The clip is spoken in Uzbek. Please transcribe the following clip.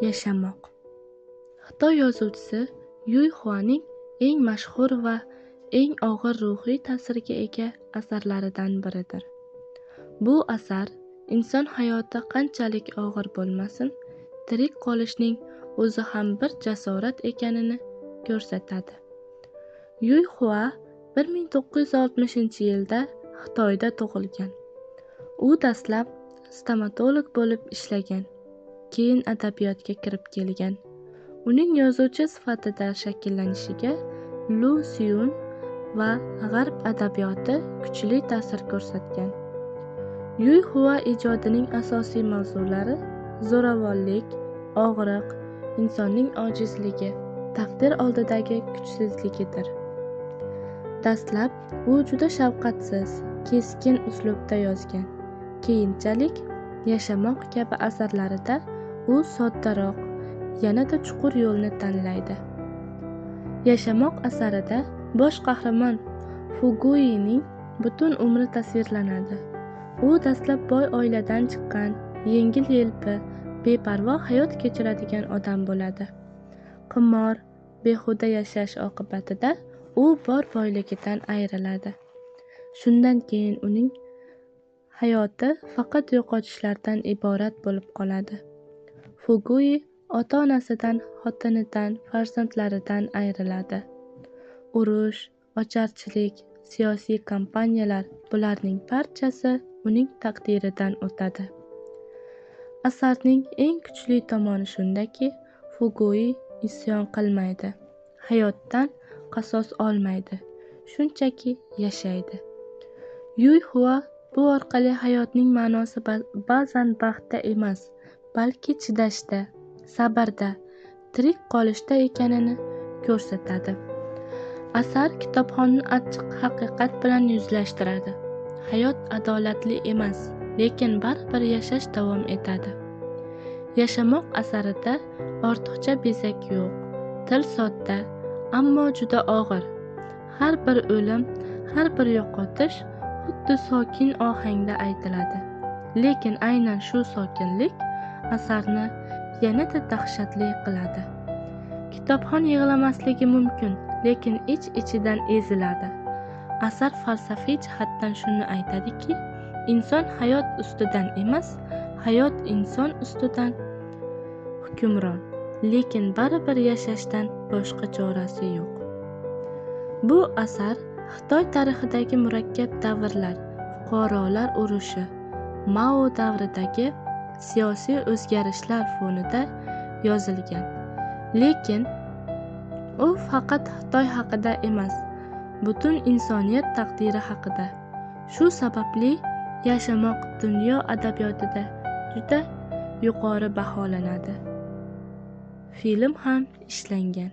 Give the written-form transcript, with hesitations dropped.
Yashamoq. Xitoy yozuvchisi Yuy Xuaning eng mashhur va eng og'ir ruhiy ta'sirga ega asarlaridan biridir. Bu asar inson hayoti qanchalik og'ir bo'lmasin, tirik qolishning o'zi ham bir jasorat ekanini ko'rsatadi. Yuy Xua 1960-yilda Xitoyda tug'ilgan. U dastlab stomatolog bo'lib ishlagan, keyin adabiyotga kirib kelgan. Uning yozuvchi sifatida shakllanishiga Lu Syun va G'arb adabiyoti kuchli ta'sir ko'rsatgan. Yuy Xua ijodining asosiy mavzulari zo'ravonlik, og'riq, insonning ojizligi, taqdir oldidagi kuchsizligidir. Dastlab u juda shafqatsiz, keskin uslubda yozgan. Keyinchalik Yashamoq kabi asarlarida u soddaroq, yanada chuqur yo'lni tanlaydi. Yashamoq asarida bosh qahramon Fuguyining butun umri tasvirlanadi. U dastlab boy oiladan chiqqan, yengil-yelpi, beparvo hayot kechiradigan odam bo'ladi. Qimor, behuda yashash oqibatida u bor boyligidan ayriladi. Shundan keyin uning hayoti faqat yo'qotishlardan iborat bo'lib qoladi. Fuguyi ota-onasidan, xotinidan, farzandlaridan ayriladi. Urush, ocharchilik, siyosiy kampaniyalar bularning barchasi uning taqdiridan o'tadi. Asarning eng kuchli tomoni shundaki, Fuguyi isyon qilmaydi, hayotdan qasos olmaydi, shunchaki yashaydi. Yuy Xua bu orqali hayotning ma'nosi ba'zan baxtda emas, balki chidashda, sabrda, tirik qolishda ekanini ko'rsatadi. Asar kitobxonni achchiq haqiqat bilan yuzlashtiradi. Hayot adolatli emas, lekin baribir yashash davom etadi. Yashamoq asarida ortiqcha bezak yo'q, til sodda, ammo juda og'ir. Har bir o'lim, har bir yo'qotish xuddi sokin ohangda aytiladi. Lekin aynan shu sokinlik asarni yanada dahshatli qiladi. Kitobxon yig'lamasligi mumkin, lekin ich-ichidan eziladi. Asar falsafiy jihatdan shuni aytadiki, inson hayot ustidan emas, hayot inson ustidan hukmron, lekin baribir yashashdan boshqa chorasi yo'q. Bu asar Xitoy tarixidagi murakkab davrlar, fuqarolar urushi, Mao davridagi siyosiy o'zgarishlar fonida yozilgan. Lekin u faqat Xitoy haqida emas, butun insoniyat taqdiri haqida. Shu sababli Yashamoq dunyo adabiyotida juda yuqori baholanadi. Film ham ishlangan.